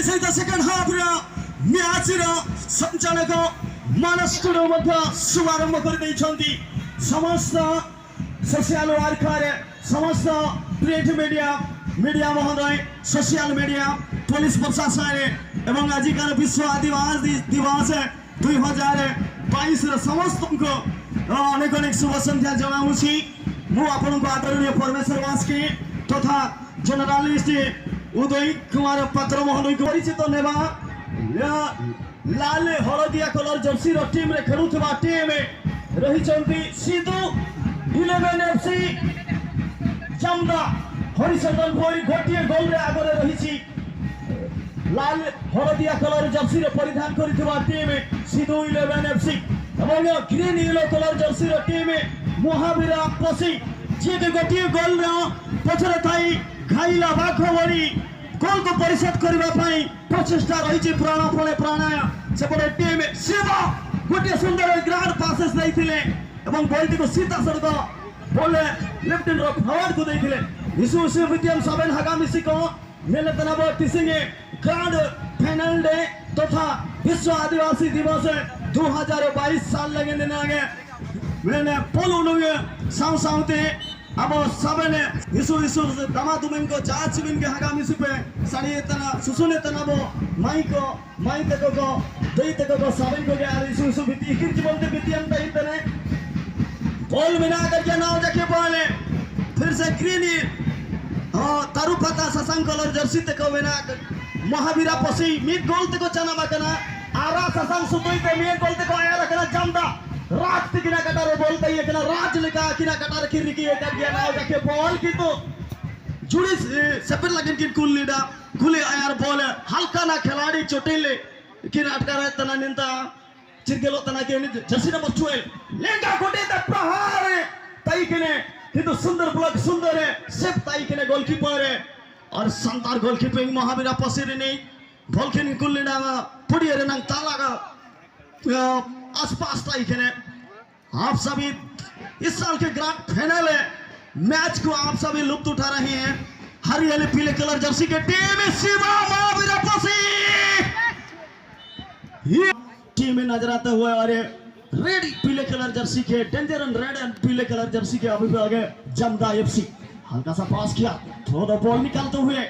ସହିତ ସେକେଣ୍ଡ ହାଫ୍ର ମ୍ୟାଚ୍ର ସଞ୍ଚାଳକ ମାନସ ଟୁଡୁ ମଧ୍ୟ ଶୁଭାରମ୍ଭ କରିଦେଇଛନ୍ତି। ସମସ୍ତ ସୋସିଆଲ ୱାର୍କର, ସମସ୍ତ ପ୍ରିଣ୍ଟ ମିଡ଼ିଆ, ମିଡ଼ିଆ ମହୋଦୟ, ସୋସିଆଲ ମିଡ଼ିଆ, ପୋଲିସ ପ୍ରଶାସନ ଏବଂ ଆଜିକାର ବିଶ୍ୱ ଆଦିବାସୀ ଦିବସ 2022ର ସମସ୍ତଙ୍କୁ ଅନେକ ଅନେକ ଶୁଭ ସନ୍ଧ୍ୟା ଜଣାଉଛି। ମୁଁ ଆପଣଙ୍କୁ ଆଦରଣୀୟ ପରମେଶ୍ୱର ବାସ୍କେ ତଥା ଜେନେରାଲିଷ୍ଟ ଉଦୟ କୁମାର ପାତ୍ର ମହୋଦୟଙ୍କୁ ପରିଚିତ ନେବା। ଲାଲ ହଳଦିଆ କଲର ଜର୍ସିର ଟିମ୍ରେ ଖେଳୁଥିବା ଟିମ୍ ରହିଛନ୍ତି ସିଧୁ ଇଲେଭେନ୍ ଏଫ୍ସି। ଜାମଦା ହରିଚନ୍ଦନପୁର ଗୋଟିଏ ଗୋଲରେ ଆଗରେ ରହିଛି। ଲାଲ ହଳଦିଆ କଲର ଜର୍ସିର ପରିଧାନ କରିଥିବା ଟିମ୍ ସିଧୁ ଇଲେଭେନ୍ ଏଫ୍ସି ଏବଂ ଗ୍ରୀନ୍ ୟେଲୋ କଲର ଜର୍ସିର ଟିମ୍ ମହାବୀର ପଶି, ଯିଏକି ଗୋଟିଏ ଗୋଲର ପଛରେ ଥାଇ ଘାଇଲା ବାଘ ଭଳି ଗୋଲକୁ ପରିଶୋଧ କରିବା ପାଇଁ ପ୍ରଚେଷ୍ଟା ରହିଛି ପ୍ରାଣପଣେ ପ୍ରାଣାୟ। ସେପଟେ ଟିମ୍ ଶିବ ଗୋଟିଏ ସୁନ୍ଦର ଗ୍ରାଣ୍ଡ ପାସେସ୍ ଦେଇଥିଲେ ଏବଂ ବଲଟିକୁ ସିଧାସଳଖ ବଲ ଲେଫ୍ଟ ର ଫରୱାର୍ଡକୁ ଦେଇଥିଲେ। ଇସୁ ଇସୁ ବିଟିଏମ୍ ସବେନ ହାଗାମିସିକ ନେଲେ ଟିସିଙ୍ଗେ ଗ୍ରାଣ୍ଡ फाइनल डे तथा विश्व आदिवासी दिवस 2022 साल लगे दिनागे मैंने पोलो नुगे साव सावते अब सबने इसु इसु दमा दुमिन को जाच बिन के हागामिसी पे साड़ी तना सुसुने तना बो माई को माई तको को दई तको को सबन को गया। इसु इसु बिती इकिर जीवन ते बिती हम तई तने बॉल बिना करके नाव जाके बॉल फिर से ग्रीन तारू पाता सासांग कलर जर्सी तेको मेना महावीरा पसी। मिड गोल तेको चना बाकना आरा सासांग सुतुई ते मिड गोल तेको आया रखना। जामदा राज तिकिना कटारे बॉल ताई एकना राज लेका किना कटारे खिरकी एक गया। नाव जाके बॉल কিন্তু জুড়ি সেপের লাগেন কিন কুল লিডা গুলি আয়ার বল হালকা না খেলাড়ি চটেলে কিন আটকা तना निंता चिरगेलो तना के जर्सी नंबर 12 लेंगा गोटे ता प्रहार ताई केने কিন্তু সুন্দর ব্লক, সুন্দর সেভ তাই কেনে গোলকিপার और शानदार गोलकीपिंग महावीरा पसिर नहीं बॉल खेन कुल्लिना पुडियर नंग ताला आसपास ताई केने। आप सभी इस साल के ग्रांड फाइनल मैच को आप सभी लुत्फ उठा रहे हैं। हरियाली पीले कलर जर्सी के टीम शिवा महावीरा पसी ये टीम में नजर आते हुए और रेड पीले कलर जर्सी के डेंजर एंड रेड एंड पीले कलर जर्सी के अभी भी आगे जमदा एफसी। हल्का सा पास किया, थ्रो the ball निकालते हुए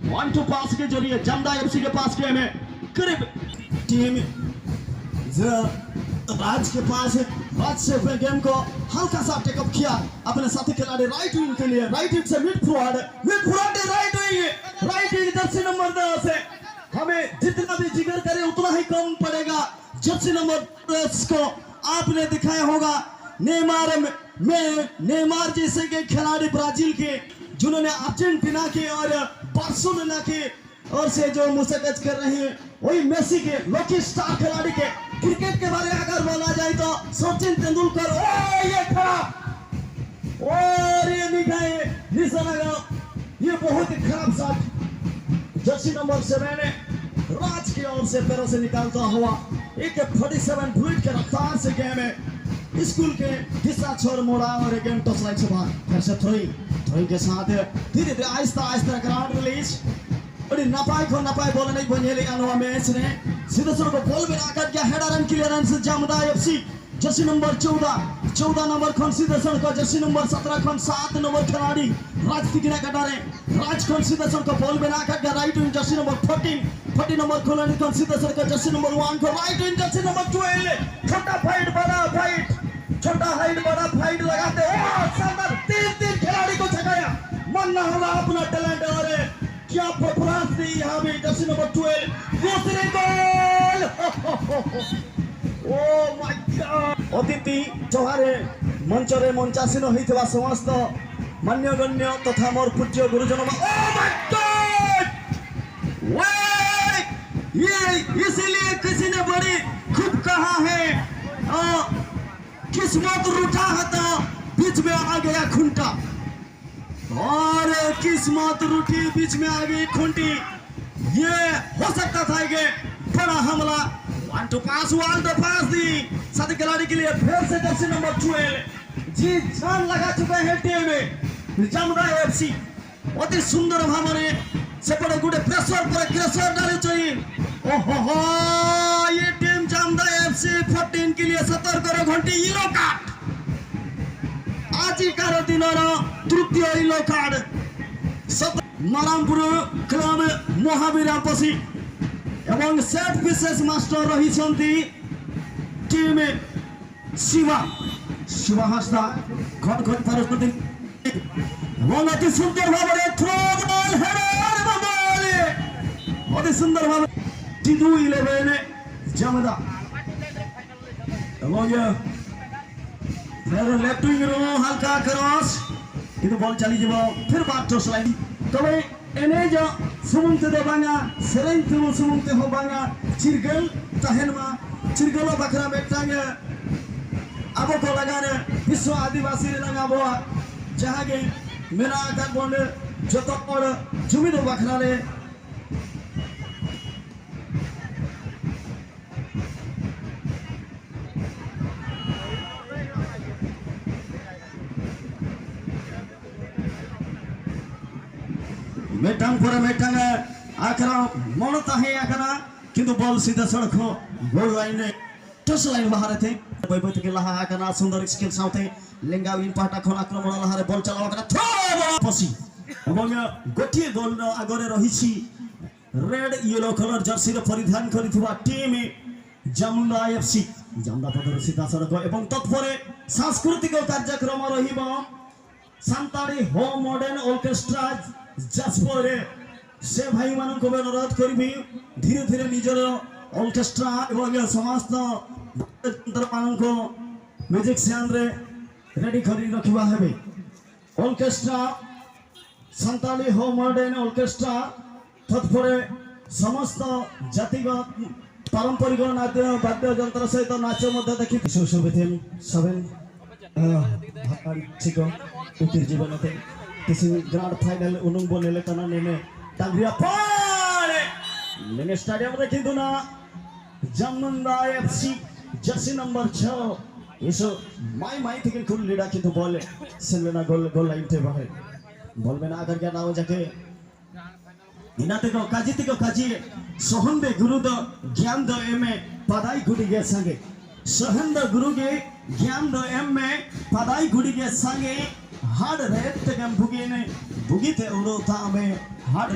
वन टू पास के जरिए जमदा एफसी के पास के में करीब टीम राज के पास। राज से फिर गेम को हल्का सा टेकअप किया अपने साथी खिलाड़ी राइट विंग के लिए। राइट विंग से mid forward, mid forward right wing, right wing Jersey number 10। हमें जितना भी जिक्र करे उतना ही कम पड़ेगा। जर्सी नंबर 10 को आपने दिखाया होगा नेमार में, नेमार जैसे के खिलाड़ी ब्राजील के, जिन्होंने अर्जेंटीना के और बार्सिलोना के और से जो मुशक्कत कर रहे हैं, वही मेसी के लोकी स्टार खिलाड़ी के। क्रिकेट के बारे में अगर बोला जाए तो सचिन तेंदुलकर। ओ ये खराब और ये निगाहे निशाना का, ये बहुत ही खराब शॉट। जर्सी नंबर 7 राज की ओर से पैरों से निकालता हुआ एक 47 बुलेट के रफ्तार से गेम है स्कूल के दिशा छोर मोड़ा और गेम टच लाइन से बाहर। फिर से थ्रोइंग, थ्रोइंग के साथ धीरे धीरे आहिस्ता आहिस्ता ग्राउंड रिलीज और नपाय को नपाय बॉल नहीं बनेले अनवा मैच ने सीधे सर को बॉल में आकर गया। Header and clearance Jamda FC. Jersey number 14, 14 number खन सीधे सर को जर्सी नंबर 17 खन 7 नंबर खिलाड़ी राज तिकिना कटारे। राज खन सीधे सर को बॉल में आकर गया। Right wing Jersey number 14, 14 number खिलाड़ी खन सीधे सर को जर्सी नंबर 1 को राइट विंग जर्सी नंबर 12। छोटा फाइट बड़ा फाइट, छोटा हाइट बड़ा फाइट लगाते ओ शानदार तीन तीन खिलाड़ी को छकाया। मानना होगा अपना टैलेंट और क्या परफॉर्मेंस दी यहाँ भी जर्सी नंबर 12। दूसरे गोल, ओ my God. ଅତିଥି ଜହାରେ ମଞ୍ଚରେ ମଞ୍ଚାସୀନ ହୋଇଥିବା ସମସ୍ତ ମାନ୍ୟଗଣ୍ୟ ତଥା ମୋର ପୂଜ୍ୟ ଗୁରୁଜନ। ଓ ମାଇ ଗଡ୍! ये इसीलिए किसी ने बड़ी खूब कहा है, किस्मत रूठा है तो बीच में आ गया खुंटा और किस्मत रूठी, बीच में आ गई खुंटी। ये हो सकता था कि बड़ा हमला। One two pass, one two pass दी साथी खिलाड़ी के लिए। फिर से जर्सी नंबर 12। जी जान लगा चुका है टीम जामदा एफसी। ଅତି ସୁନ୍ଦର ଭାବରେ ସେପଟେ ଗୋଟେ ପ୍ରେସର ପରେ ପ୍ରେସର ଢାଳୁଛି। टीम। ओहो हो, ये टीम जामदा एफसी 14 के लिए सतर्क ର ଘଣ୍ଟି। ୟେଲୋ କାର୍ଡ, ଆଜିକାର ଦିନର ତୃତୀୟ ୟେଲୋ କାର୍ଡ। ମାରାମପୁର କ୍ଲବ ମହାବୀର ପଶି ଏବଂ ସେଟ୍ ପିସେସ୍ ମାଷ୍ଟର ରହିଛନ୍ତି ଟିମ୍ ଶିବା। ଶିବା ହାସଦା ଘଟ ଘଟ ପାରୁଛନ୍ତି ଏବଂ ଅତି ସୁନ୍ଦର ଭାବରେ ଥ୍ରୋ ବଲ୍, ହେଡର ଏବଂ ବଲ୍ ଅତି ସୁନ୍ଦର ଭାବେ ସିଧୁ ଇଲେଭେନ ଜାମଦା ଏବଂ ଫେର ଲେଫ୍ଟ ୱିଙ୍ଗ ରୁ ହାଲକା କ୍ରସ୍, କିନ୍ତୁ ବଲ୍ ଚାଲିଯିବ ଫେର ବାକ୍ ଟସ୍ ଲାଇନ୍। তবে ᱮᱱᱮᱡ ᱥᱩᱢᱩᱝ ᱛᱮᱫᱚ ᱵᱟᱝᱟ, ᱥᱮᱨᱮᱧ ᱛᱮᱦᱚᱸ ᱥᱩᱢᱩᱝ ᱛᱮᱦᱚᱸ ᱵᱟᱝᱟ, ᱪᱤᱨᱜᱟᱹᱞ ᱛᱟᱦᱮᱱ ᱢᱟ᱾ ᱪᱤᱨᱜᱟᱹᱞ ᱵᱟᱠᱷᱨᱟ ᱢᱤᱫᱴᱟᱝ ᱟᱵᱚ ᱠᱚ ᱞᱟᱜᱟᱱ ᱵᱤᱥᱥᱚ ᱟᱹᱫᱤᱵᱟᱹᱥᱤ ᱨᱮᱱᱟᱜ ᱟᱵᱚᱣᱟᱜ ᱡᱟᱦᱟᱸ ᱜᱮ ᱢᱮᱱᱟᱜ ᱟᱠᱟᱫ ᱵᱚᱱ ᱡᱚᱛᱚ ᱦᱚᱲ ᱡᱩᱢᱤᱫ ᱵᱟᱠᱷᱨᱟ ᱨᱮ मिट्टांग परे मिट्टांग आखरा मन ताहे आखरा, किंतु बॉल सीधा सड़क गोल लाइन टच लाइन बाहर थे। बई बई तक लहा आकना सुंदर स्किल साथे लेंगा विन पाटा खन आक्रमण लहारे बॉल चलाव आकना थ्रो पसी এবং গোটিଏ গোল আগরে রহিছি রেড ইয়েলো কলর জর্সির পরিধান করিଥିବା ଟିମ୍ ଜାମୁଣ୍ଡା ଏଫସି। ଜାମୁଣ୍ଡା ପଦର ସିଧାସଳଖ ଏବଂ ତତ୍ପରେ ସାଂସ୍କୃତିକ କାର୍ଯ୍ୟକ୍ରମ ରହିବ। ସାନ୍ତାଳୀ ହୋ ମଡର୍ଣ୍ଣ ଅର୍କେଷ୍ଟ୍ରା ଯାଜପୁରରେ ସେ ଭାଇମାନଙ୍କୁ ବି ଅନୁରୋଧ କରିବି, ଧୀରେ ଧୀରେ ନିଜର ଅର୍କେଷ୍ଟ୍ରା ଏବଂ ସମସ୍ତ ଯନ୍ତ୍ରମାନଙ୍କୁ ମ୍ୟୁଜିସିଆନରେ ରେଡି କରି ରଖିବା ହେବେ। ଅର୍କେଷ୍ଟ୍ରା, ସାନ୍ତାଳୀ ହୋ ମଡର୍ଣ୍ଣ ଅର୍କେଷ୍ଟ୍ରା, ତତ୍ପରେ ସମସ୍ତ ଜାତିଗତ ପାରମ୍ପରିକ ନାଦ୍ୟ ବାଦ୍ୟ ଯନ୍ତ୍ର ସହିତ ନାଚ ମଧ୍ୟ ଦେଖି ସେଭେନ ঠিক উকির জীবনতে কিছু গ্রান্ড ফাইনাল উনুং বনেলে কানা নেমে টাঙ্গিয়া পড়ে নেমে স্টেডিয়াম রে, কিন্তু না, জামনুন্দা এফসি জার্সি নম্বর 6 এসো মাই মাই থেকে খুল লিডা, কিন্তু বলে সেনবে না গোল গোল লাইন তে বাহে বলবে না আগার নাও যাকে ইনাতে কো কাজি থেকে কাজি সোহন দে গুরু দ জ্ঞান দ এম এ পাদাই গুড়ি গে संगे। सोहन द गुरु गे ज्ञान द एम ए पादाई गुड़ी गे संगे हाड रेत गम भुगे ने भुगी ते उड़ो था में हाड।